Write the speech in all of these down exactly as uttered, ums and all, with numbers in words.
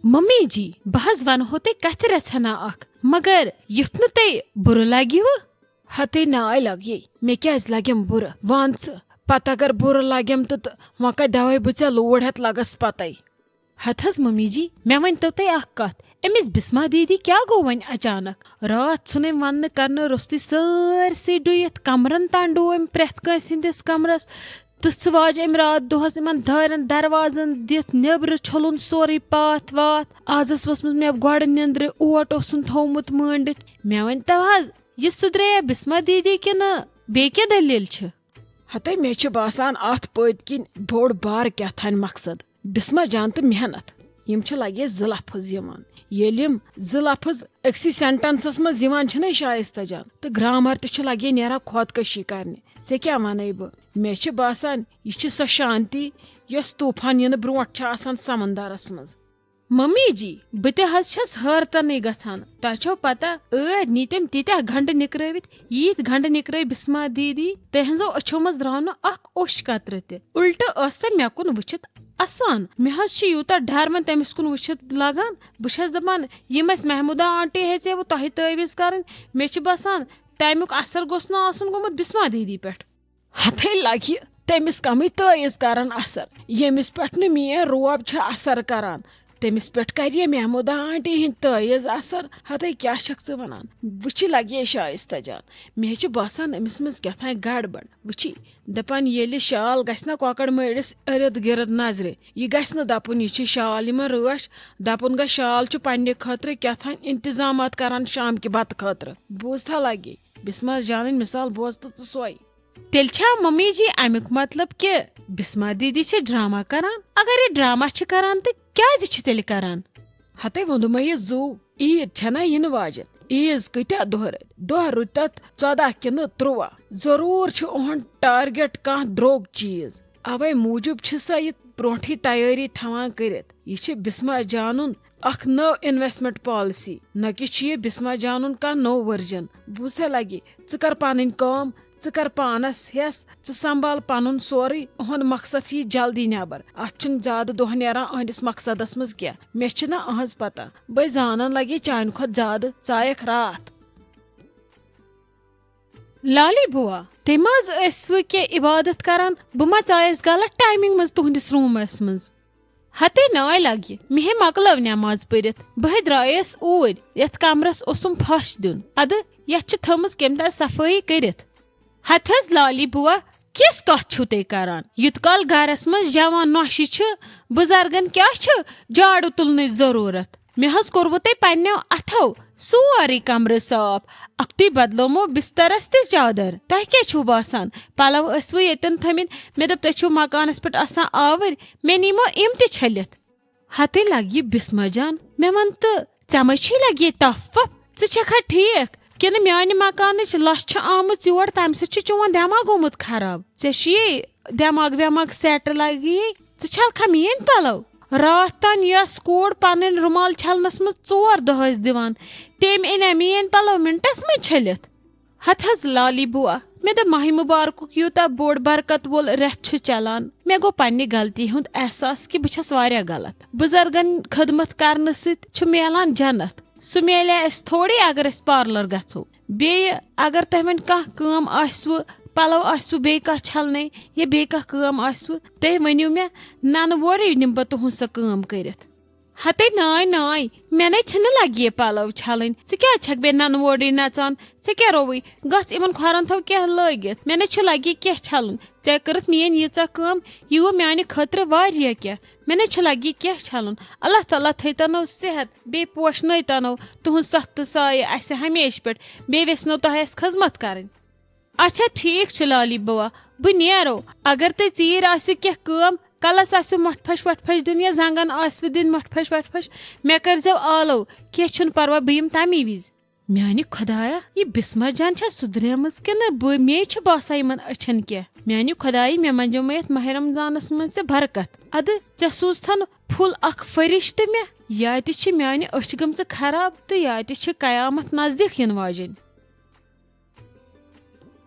Mummy جی، بہٕ حظ ونہو تۄہہِ کتھِ رژھنا اکھ، مگر یُتھ نہٕ تۄہہِ بُرٕ لگیوٕ۔ ہتے ناے لگیے، مےٚ کیازِ لگیم بُرٕ؟ وَن ژٕ، پتہٕ اگر بُرٕ لگیم تہٕ، تہٕ وۄنۍ کتہِ دوے بہٕ ژےٚ لوٗر ہٮ۪تھ لگس پتے؟ ہتہٕ حظ ممی جی، مےٚ ؤنۍ تو تُہۍ اکھ کتھ، أمِس بسما دیدی کیٛاہ گوٚو وۄنۍ اچانک؟ راتھ ژھُن أمۍ وننہٕ کرنہٕ روٚستُے سٲرسٕے ڈُیِتھ، کمرن تام ڈوو أمۍ پرٛٮ۪تھ کٲنٛسہِ ہٕنٛدِس کمرس۔ تہٕ ژٕ واجہِ أمۍ راتھ دۄہس یِمن دارٮ۪ن دروازن دِتھ، نیبرٕ چھوٚلُن سورُے پاتھ واتھ۔ آز ٲس ؤژھمٕژ مےٚ گۄڈٕ نیندرِ، اوٹ اوسُن تھوومُت مٲنڈِتھ۔ مےٚ ؤنۍ تو حظ، یہِ سُدرے بسما دیدی کِنہٕ بیٚیہِ کیٛاہ دٔلیٖل چھِ؟ ہتے مےٚ چھِ باسان اتھ پٔتۍ کِنۍ بوٚڑ بار کیٛاہ تھانۍ مقصد۔ بسما جان تہٕ محنت، یِم چھِ لگے زٕ لفظ یِوان۔ ییٚلہِ یِم زٕ لفظ أکسٕے سینٹنسس منٛز یِوان چھِنہ شایستہ جان، تہٕ گرامر تہِ چھُ لگے نیران خودکشی کرنہِ۔ ژےٚ کیٛاہ ونے بہٕ؟ مےٚ چھِ باسان یہِ چھِ سۄ شانتی یۄس طوفان یِنہٕ برونٹھ چھِ آسان سمندرس منٛز۔ ممی جی، بہٕ تہِ حظ چھَس حٲرتنٕے گژھان۔ تۄہہِ چھو پتہ، ٲدۍ نی تٔمۍ تیٖتیٛاہ گنڈٕ نِکرٲوِتھ، ییٖتۍ گنڈٕ نِکرٲوۍ بسما دیدی، تِہنٛزو أچھو منٛز درٛاو نہٕ اکھ اوٚش قطرٕ تہِ۔ الٹہٕ ٲس سۄ مےٚ کُن وٕچھِتھ اسان۔ مےٚ حظ چھُ یوٗتاہ ڈر وۄنۍ تٔمِس کُن وٕچھِتھ لگان۔ بہٕ چھَس دپان، یِم اَسہِ محموٗدا آنٹی ہیٚژے وۄنۍ تۄہہِ تٲویٖز کرٕنۍ، مےٚ چھِ باسان، تَمیُک اثر گوٚژھ نہٕ آسُن گوٚمُت بسما دیدی پٮ۪ٹھ۔ ہتھے لگہِ تٔمِس کمٕے تٲیٖز کران اثر، ییٚمِس پٮ۪ٹھ نہٕ میٲنۍ روب چھِ اثر کران، تٔمِس پٮ۪ٹھ کرِ یہِ محموٗدا آنٹی ہٕنٛدۍ تٲیٖز اثر۔ ہتھے کیٛاہ چھکھ ژٕ ونان؟ وٕچھی لگہِ یہِ شایستہ جان، مےٚ چھِ باسان أمِس منٛز کیٛاہ تام گڑبڑ۔ وٕچھی، دپان ییٚلہِ شال گژھِ نہ کۄکر مٲرِس ارد گرد نظرِ، یہِ گژھِ نہٕ دپُن یہِ چھِ شال یِمن رٲچھ، دپُن گژھِ شال چھُ پننہِ خٲطرٕ کیٛاہ تام انتظامات کران شام کہِ بتہٕ خٲطرٕ۔ بوٗزتھا لگے، بسما جانٕنۍ مثال بوز تہٕ ژٕ سۄے۔ تیٚلہِ چھا ممی جی امیُک مطلب کہِ بسما دیدی چھِ ڈرامہ کران؟ اگر یہِ ڈرامہ چھِ کران تہٕ کیازِ چھِ تیٚلہِ کران؟ ہتے ووٚنُمے یہِ زُو، عیٖد چھنا یِنہٕ واجٮ۪ن۔ عیٖز کۭتیاہ دۄہ رٔتۍ؟ دۄہ رُتۍ تتھ ژۄداہ کِنہٕ تُرٛواہ۔ ضروٗر چھُ اُہُنٛد ٹارگیٹ کانٛہہ درٛوگ چیٖز۔ اوے موٗجوٗب چھِ سۄ یہِ برونٹھٕے تیٲری تھاوان کٔرِتھ۔ یہِ چھِ بسما جانُن اکھ نٔو انویسٹمنٹ پالیسی، نہ کہِ چھُ یہِ بسما جانُن کانٛہہ نوٚو ورجن۔ بوٗزتھے لگہِ، ژٕ کر پنٕنۍ کٲم، ژٕ کر پانس ہٮ۪س، ژٕ سنبھال پنُن سورُے۔ اُہُنٛد مقصد یی جلدی نٮ۪بر۔ اتھ چھُنہٕ زیادٕ دۄہ نیران اہنٛدِس مقصدس منٛز کینٛہہ۔ مےٚ چھِنہ اہنٛز پتہ، بے زانن لگے چانہِ کھۄتہٕ زیادٕ، ژایکھ راتھ۔ لالی بوا، تٔمۍ حظ ٲسوٕ کینٛہہ عبادت کران، بہٕ ما ژایس غلط ٹایمنگ منٛز تُہنٛدِس روٗمس منٛز؟ ہتے ناے لگہِ، مےٚ ہے مۄکلٲو نٮ۪ماز پٔرِتھ، بہٕ ہے درٛایس اوٗرۍ، یتھ کمرس اوسُم پھش دیُن۔ ادٕ یتھ چھِ تھٲمٕژ کٔمۍ تام صفٲیی کٔرِتھ۔ ہتہٕ حظ لالی بوا، کِژھ کتھ چھِو تُہۍ کران؟ یوٗت کال گرس منٛز جوان نۄشہِ چھِ، بُزرگن کیٛاہ چھِ جاڑو تُلنٕچ ضروٗرت؟ مےٚ حظ کوٚروٕ تۄہہِ پننیو اتھو سورُے کمرٕ صاف، اکھتُے بدلومو بسترس تہِ چادر۔ تۄہہِ کیٛاہ چھُو باسان، پلو ٲسوٕ ییٚتٮ۪ن تھٲمٕتۍ؟ مےٚ دوٚپ، تُہۍ چھِو مکانس پٮ۪ٹھ آسان آوٕرۍ، مےٚ نیٖمو یِم تہِ چھٔلِتھ۔ ہتے لگہِ بسمہ جان، مےٚ ون تہٕ، ژےٚ ما چھے لگہِ یہِ تپھ وپھ؟ ژٕ چھکھا ٹھیک؟ کِنہٕ میانہِ مکانٕچ لژھ چھِ آمٕژ یور، تمہِ سۭتۍ چھُ چون دٮ۪ماغ گوٚمُت خراب؟ ژےٚ چھُیے دٮ۪ماغ وٮ۪ماغ سیٹ لگی؟ ژٕ چھلکھا میٲنۍ پلو؟ راتھ تام یۄس کوٗر پنٕنۍ رُمال چھلنس منٛز ژور دۄہ ٲسۍ دِوان، تٔمۍ أنۍ میٲنۍ پلو منٹس منٛز چھٔلِتھ۔ ہتہٕ حظ لالی بوا، مےٚ دوٚپ ماہِ مُبارکُک یوٗتاہ بوٚڑ برکت وول رٮ۪تھ چھُ چلان، مےٚ گوٚو پننہِ غلطی ہُنٛد احساس کہِ بہٕ چھس واریاہ غلط۔ بُزرگن خدمت کرنہٕ سۭتۍ چھُ میلان جنت، سُہ میلہِ اسہِ تھوڑی اگر أسۍ پارلر گژھو۔ بیٚیہِ اگر تۄہہِ وۄنۍ کانٛہہ کٲم آسِوٕ، پلو آسِوٕ بیٚیہِ کانٛہہ چھلنَے یا بیٚیہِ کانٛہہ کٲم آسِوٕ، تُہۍ ؤنِو مےٚ، ننہٕ وورٕے نِمہٕ بہٕ تُہنٛد سۄ کٲم کٔرِتھ۔ ہتے ناے ناے، مےٚ نے چھِنہٕ لگہِ یہِ پلو چھلٕنۍ۔ ژٕ کیٛازِ چھکھ بیٚیہِ ننہٕ وورٕے نژان؟ ژےٚ کیٛاہ رووُے؟ گژھ یِمن کھۄرن تھاو کینٛہہ لٲگِتھ۔ مےٚ نے چھُ لگہِ یہِ کینٛہہ چھلُن۔ ژےٚ کٔرٕتھ میٲنۍ ییٖژاہ کٲم، یہِ گوٚو میانہِ خٲطرٕ واریاہ کینٛہہ۔ مےٚ نے چھُ لگہِ یہِ کینٛہہ چھلُن۔ اللہ تعالیٰ تھٲیتنو صحت، بیٚیہِ پوشنٲیتنو تُہنٛد سَتھ تہٕ سایہِ اسہِ ہمیشہِ پٮ۪ٹھ۔ بیٚیہِ ویژھنو تۄہہِ اسہِ خدمت کرٕنۍ۔ اچھا ٹھیک چھُ لالی بوا، بہٕ نیرو۔ اگر تۄہہِ ژیٖرۍ آسِوٕ کینٛہہ کٲم، کلس آسِوٕ مۄٹھ پھش وۄٹھ پھش دیُن یا زنٛگن آسِوٕ دِنۍ مۄٹھ پھش وۄٹھ پھش، مےٚ کٔرۍزیو آلو، کینٛہہ چھُنہٕ پرواے، بہٕ یِمہٕ تمی وِزِ۔ میانہِ خۄدایا، یہِ بسمہ جان چھا سُدریمٕژ کِنہٕ بہٕ، مے چھُ باسان یِمن أچھن کینٛہہ؟ میانہِ خۄدایہِ، مےٚ منٛزیومے یتھ ماہِ رمضانس منٛز ژےٚ برکت۔ ادٕ ژےٚ سوٗزتھن پھُل اکھ فرشتہٕ مےٚ، یا تہِ چھِ میانہِ أچھ گٔمژٕ خراب تہٕ یا تہِ چھِ قیامت نزدیٖک یِنہٕ واجیٚنۍ۔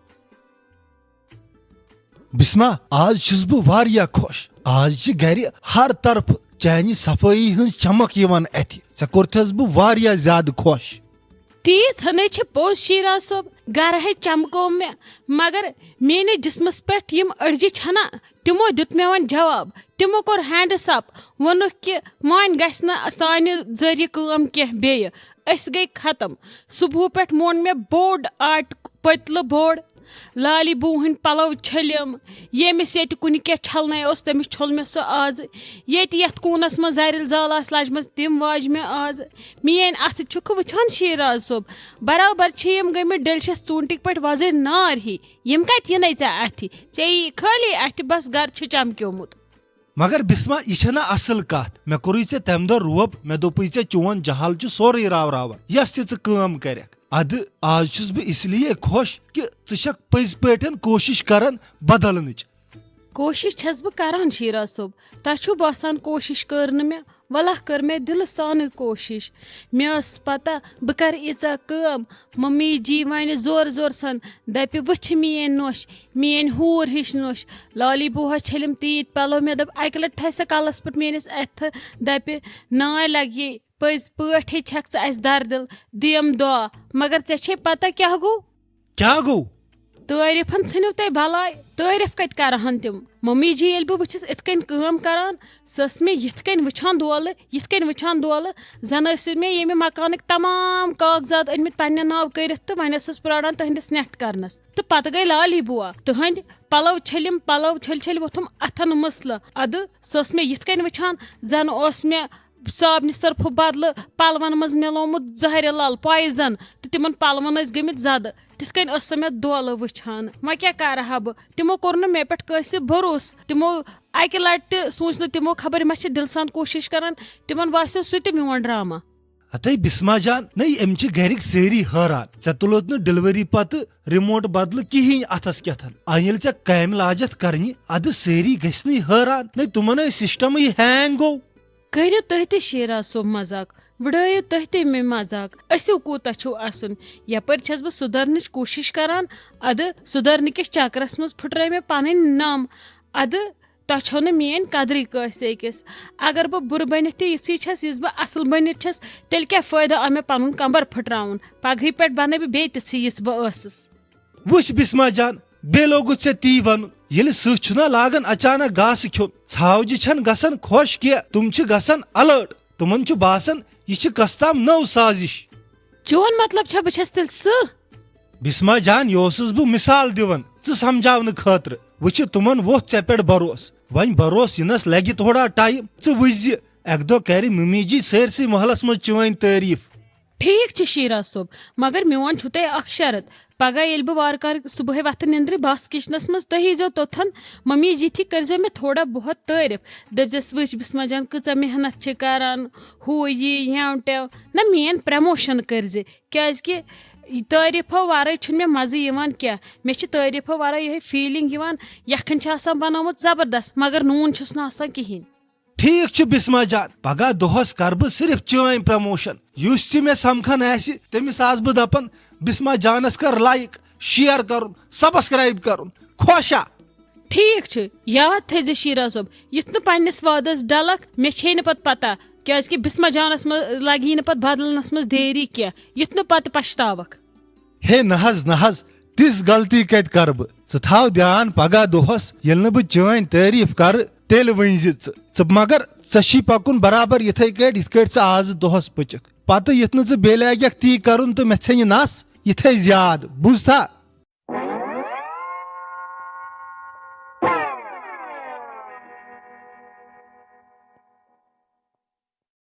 بسمہ، آز چھُس بہٕ واریاہ خۄش۔ آز چھِ گرِ ہر طرفہٕ چانہِ صفٲیی ہٕنٛز چمک یِوان اَتھِ۔ ژےٚ کوٚرتھس بہٕ واریاہ زیادٕ خۄش۔ تیٖژ ہنٕے چھِ پوٚز شیراز صٲب، گرٕ ہے چمکوو مےٚ، مگر میٲنِس جسمس پٮ۪ٹھ یِم أڈجہِ چھنا، تِمو دیُت مےٚ وۄنۍ جواب۔ تِمو کوٚر ہینڈس اپ، ووٚنُکھ کہِ وۄنۍ گژھِ نہٕ سانہِ ذٔریعہٕ کٲم کینٛہہ بیٚیہِ، أسۍ گٔے ختم۔ صبحہٕ پٮ۪ٹھ مون مےٚ بوٚڑ آٹہٕ پٔتلہٕ بوٚڑ، لالی بوٗ ہٕنٛدۍ پلو چھٔلِم، ییٚمِس ییٚتہِ کُنہِ کینٛہہ چھلنَے اوس، تٔمِس چھوٚل مےٚ سُہ آز۔ ییٚتہِ یَتھ کوٗنَس منٛز زَرِل زال آسہٕ لَجمَژٕ، تِم واجہِ مےٚ آز۔ میٛٲنۍ اَتھٕ چھُکھ وٕچھان شیراز صٲب، برابر چھِ یِم گٔمٕتۍ ڈیلشَس ژوٗنٛٹِکۍ پٲٹھۍ وۄزٕلۍ نار ہی۔ یِم کَتہِ یِنَے ژےٚ اَتھِ؟ ژےٚ یی خٲلی اَتھِ، بَس گَرٕ چھُ چمکیومُت۔ مگر بسما، یہِ چھنہٕ اصل کتھ۔ مےٚ کوٚرُے ژےٚ تمہِ دۄہ روب، مےٚ دوٚپُے ژےٚ چون جہل چھُ سورُے راوراوان، یس تہِ ژٕ کٲم کرکھ۔ ادٕ آز چھُس بہٕ اس لیے خۄش کہِ ژٕ چھکھ پٔزۍ پٲٹھۍ کوٗشش کران بدلنٕچ۔ کوٗشش چھَس بہٕ کران شیراز صٲب، تۄہہِ چھُو باسان کوٗشش کٔر نہٕ مےٚ؟ ولہ کٔر مےٚ دِلہٕ سانٕے کوٗشش۔ مےٚ ٲس پتہ بہٕ کرٕ ییٖژاہ کٲم۔ ممی جی ونہِ زورٕ زورٕ سان، دپہِ وٕچھِ میٲنۍ نوٚش، میٲنۍ ہوٗر ہِش نوٚش۔ لالی بوہس چھٔلِم تیٖتۍ پلو، مےٚ دوٚپ اکہِ لٹہِ تھایہِ سۄ کلس پٮ۪ٹھ میٲنِس اتھِ، دپہِ ناے لگہِ یے، پٔزۍ پٲٹھۍ چھکھ ژٕ اسہِ دردِل، دِیم دعا۔ مگر ژےٚ چھے پتہ کیٛاہ گوٚو؟ کیٛاہ گوٚو؟ تعریفن ژھٕنِو تُہۍ بلاے، تعریف کتہِ کرہن تِم؟ ممی جی ییٚلہِ بہٕ وٕچھس اِتھ کٔنۍ کٲم کران، سۄ ٲس مےٚ یِتھ کٔنۍ وٕچھان دولہٕ، یِتھ کٔنۍ وٕچھان دولہٕ، زن ٲسۍ مےٚ ییٚمہِ مکانٕکۍ تمام کاغذات أنۍ مٕتۍ پننہِ ناوٕ کٔرِتھ تہٕ وۄنۍ ٲسٕس پراران تُہنٛدِس نیٚٹ کرنس۔ تہٕ پتہٕ گٔے لالی بوا، تُہنٛدۍ پلو چھٔلِم، پلو چھٔلۍ چھٔلۍ ووٚتھُم اتھن مسلہٕ۔ ادٕ سۄ ٲس مےٚ یِتھ کٔنۍ وٕچھان زن اوس مےٚ صابنِس طرفہٕ بدلہٕ پلون منٛز مِلومُت زہرِ لل پویزن، تہٕ تِمن پلون ٲسۍ گٔمٕتۍ زدٕ۔ تِتھ کٔنۍ ٲس سۄ مےٚ دولہٕ وٕچھان۔ وۄنۍ کیٛاہ کرٕ ہا بہٕ؟ تِمو کوٚر نہٕ مےٚ پٮ۪ٹھ کٲنٛسہِ بھروسہٕ۔ تِمو اکہِ لٹہِ تہِ سوٗنچ نہٕ تِمو، خبر مےٚ چھِ دِلہٕ سان کوٗشش کران۔ تِمن باسیو سُہ تہِ میون ڈرامہ۔ ہتے بسما جان، نٔے أمۍ چھِ گرِکۍ سٲری حٲران۔ ژےٚ تُلُتھ نہٕ ڈلیوری پتہٕ ریموٹ بدلہٕ کِہیٖنۍ اتھس کیتھن۔ آ، ییٚلہِ ژےٚ کامہِ لاجتھ کرنہِ، ادٕ سٲری گژھِ نٕے حٲران۔ نٔے تِمن ٲے سسٹمٕے ہینگ گوٚو۔ کٔرِو تُہۍ تہِ شیراز صٲب مذاق، وٕڑٲیِو تُہۍ تہِ مےٚ مذاق۔ أسِو کوٗتاہ چھِو اَسُن؟ یَپٲرۍ چھَس بہٕ سُدھرنٕچ کوٗشِش کَران، اَدٕ سُدھرنہٕ کِس چکرَس منٛز پھٕٹرٲے مےٚ پَنٕنۍ نَم۔ اَدٕ تۄہہِ چھو نہٕ میٛٲنۍ قدرٕے کٲنٛسہِ أکِس۔ اگر بہٕ بُرٕ بٔنِتھ تہِ یِژھٕے چھَس، یِژھ بہٕ اَصٕل بٔنِتھ چھَس، تیٚلہِ کیٛاہ فٲیدٕ آو مےٚ پَنُن کمبر پھٕٹراوُن؟ پگہٕے پٮ۪ٹھ بَنَے بہٕ بیٚیہِ تِژھٕے، یِژھ بہٕ ٲسٕس۔ وٕچھ بسما جان، بیٚیہِ لوگُتھ ژےٚ تی ونُن۔ ییٚلہِ سٕہہ چھُنہ لاگان اچانک گاسہٕ کھیوٚن، ژھاوجہِ چھَنہٕ گژھان خۄش کینٛہہ، تِم چھِ گژھان الرٹ۔ تِمن چھُ باسان یہِ چھِ کستام نٔو سازش۔ چون مطلب چھا بہٕ چھَس تیٚلہِ سٕہہ؟ بسما جان، یہِ اوسُس بہٕ مثال دِوان ژٕ سمجھاونہٕ خٲطرٕ۔ وٕچھِ، تِمن ووٚتھ ژےٚ پٮ۪ٹھ بھروسہٕ۔ وۄنۍ بھروسہٕ یِنس لگہِ تھوڑا ٹایم۔ ژٕ وٕچھزِ، اکہِ دۄہ کرِ ممی جی سٲرسٕے محلس منٛز چٲنۍ تعریف۔ ٹھیک چھُ شیراز صٲب، مگر میون چھُ تۄہہِ اکھ شرط۔ پگاہ ییٚلہِ بہٕ وارٕ کارٕ صبحٲے وۄتھٕ نِندرِ، بہٕ آسہٕ کچنس منٛز، تُہۍ ییٖزیو توٚتھن، ممی جی تھی کٔرزیو مےٚ تھوڑا بہت تعریف۔ دٔپزٮ۪س، وٕچھ بسما جان کۭژاہ محنت چھِ کران، ہُہ یہِ ہیو ٹیو۔ نہ، میٲنۍ پرموشن کٔرزِ، کیازِ کہِ تعریفو ورٲے چھُنہٕ مےٚ مزٕ یِوان کینٛہہ۔ مےٚ چھِ تعریفو ورٲے یِہے فیلنگ یِوان، یکھٕنۍ چھِ آسان بنٲومٕژ زبردست، مگر نوٗن چھُس نہٕ آسان کہیٖنۍ۔ ٹھیک چھُ بسما جان، پگاہ دۄہس کرٕ بہٕ صرف چٲنۍ پرموشن۔ یُس تہِ مےٚ سمکھان آسہِ، تٔمِس آسہٕ بہٕ دپان، بسما جانس کر لائک، شیئر کرُن، سبسکرائب کرُن۔ خۄش ہا؟ ٹھیک چھُ، یاد تھٲیزِ شیراز صٲب، یُتھ نہٕ پننِس وعدس ڈلکھ، مےٚ چھے نہٕ پتہٕ پتہ، کیازِ کہِ بسما جانس منٛز لگی نہٕ پتہٕ بدلنس منٛز دیری کینٛہہ، یُتھ نہٕ پتہٕ پشتاوکھ۔ ہے نہ حظ، نہ حظ، تِژھ غلطی کتہِ کرٕ بہٕ؟ ژٕ تھاو دیان، پگاہ دۄہس ییٚلہِ نہٕ بہٕ چٲنۍ تعریف کرٕ، تیٚلہِ ؤنۍ زِ ژٕ۔ ژٕ مگر ژےٚ چھی پکُن برابر یِتھے کٲٹھۍ، یِتھ کٲٹھۍ ژٕ آز دۄہس پٔچکھ۔ پتہٕ یُتھ نہٕ ژٕ بیٚیہِ لاگکھ تی کرُن تہٕ مےٚ ژھیٚنہِ نس یِتھے زیادٕ، بوٗزتھا؟